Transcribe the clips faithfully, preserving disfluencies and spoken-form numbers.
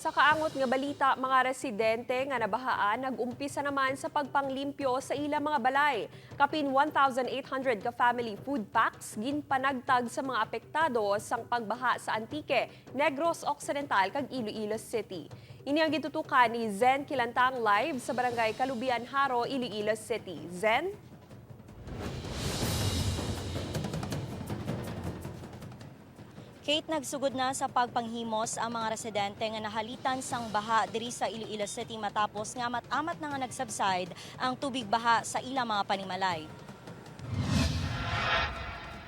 Sa kaangot nga balita, mga residente nga nabahaan nag-umpisa naman sa pagpanglimpyo sa ilang mga balay. Kapin one thousand eight hundred ka family food packs ginpanagtag sa mga apektado sang pagbaha sa Antique, Negros Occidental, kag Iloilo City. Ini ang gitutukan ni Zen Kilantang live sa Barangay Kalubian Jaro, Iloilo City. Zen? Kate, nagsugod na sa pagpanghimos ang mga residente nga nahalitan sang baha diri sa Iloilo City matapos nga amat-amat na nga nag-subside ang tubig baha sa ilang mga panimalay.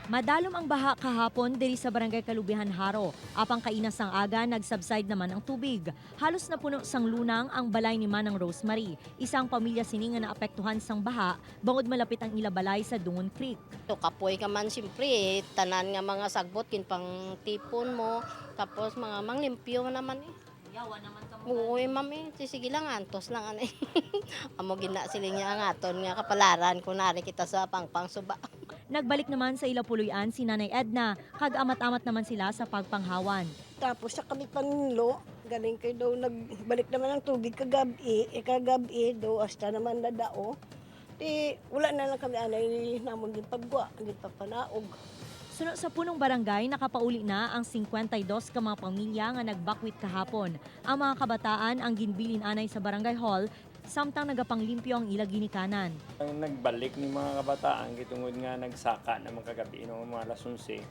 Madalom ang baha kahapon diri sa Barangay Kalubihan Jaro, apang kaina sang aga nag-subside naman ang tubig. Halos napuno sang lunang ang balay ni Manang Rosemary, isang pamilya sini nga naapektuhan sang baha bangod malapit ang ila balay sa Dungon Creek. To kapoy ka man, siyempre, eh, tanan nga mga sagbot, ginpangtipon mo, tapos mga manglimpyo naman eh. Yawa naman ka mo. Oo, eh, ma'am, eh. Si-, sige lang, antos lang, ano eh. Amo gina sila niya ang aton nga kapalaran kung nari kita sa pangpang suba. Nagbalik naman sa ila puloy-an si Nanay Edna, kag amat-amat naman sila sa pagpanghawan. Tapos sa kami panlo, galing kay daw nagbalik naman ang tubig kagabi, eh, kagabi daw hasta naman nadao. Di, wala na lang kami anay namon ginpagwa, ginpapanaog. Suno sa punong barangay, nakapauli na ang singkwenta y dos ka mga pamilya nga nagbakwit kahapon. Ang mga kabataan ang ginbilin anay sa barangay hall, samtang nagapanglimpyo ang ila ginikanan. Ang nagbalik ni mga kabataan, gitungod nga nagsaka naman kagabi, no, mga alas onse.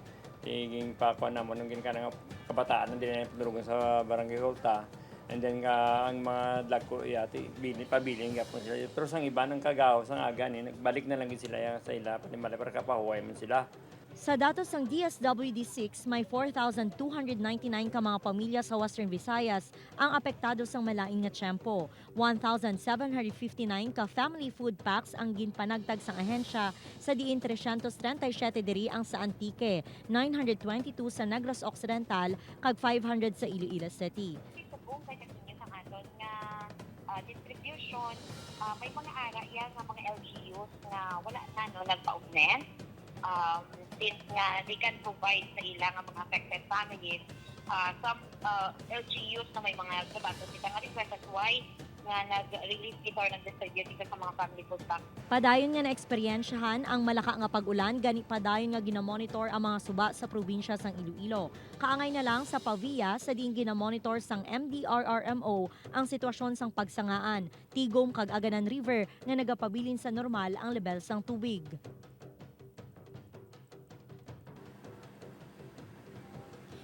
Iging pa kuan namon ang ginikanan nga kabataan ang dili na padurugon sa barangay hall ta. And then, ah, ang mga dagko, iya, ti-, bili, pabilin gyapon sila. Pero sang iba, ang kagaw, sang aga ni, nagbalik na lang gid sila ya-, sa ila panimalay para kapahuway man sila. Sa datos sang D S W D six, may four thousand two hundred ninety-nine ka mga pamilya sa Western Visayas ang apektado sang malain nga tiyempo. One thousand seven hundred fifty-nine ka family food packs ang ginpanagtag sang ahensya, sa diin trescientos treinta y siete diri ang sa Antique, nine hundred twenty-two sa Negros Occidental, kag five hundred sa Iloilo City. Subong kay kasinyo sa aton nga, ah, distribution, ah, may mga ara iya nga mga L G Us nga wala na, no, nagpa-augment. Um, since nga they can provide sa ila nga mga affected families, ah, some, ah, L G Us na may mga gabaton kita nga request, that's why nga nag-release kita or nag-distribute kita sa mga family food bank. Padayon nga naeksperyensyahan ang malaka nga pag-ulan, gani padayon nga ginamonitor ang mga suba sa probinsya sang Iloilo. Kaangay na lang sa Pavia, sa diin ginamonitor sang M D R R M O ang sitwasyon sang Pagsangaan, Tigom kag Aganan River nga nagapabilin sa normal ang lebel sang tubig.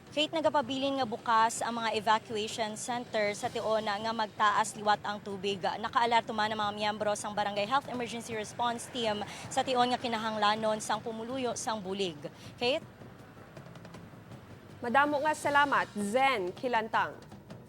Kate, nagapabilin nga bukas ang mga evacuation center sa tion nga magtaas liwat ang tubig. Nakaalerto man ang mga miyembro sang Barangay Health Emergency Response Team sa tion nga kinahanglanon sang pumuluyo sang bulig. Kate? Madamo nga salamat, Zen Kilantang.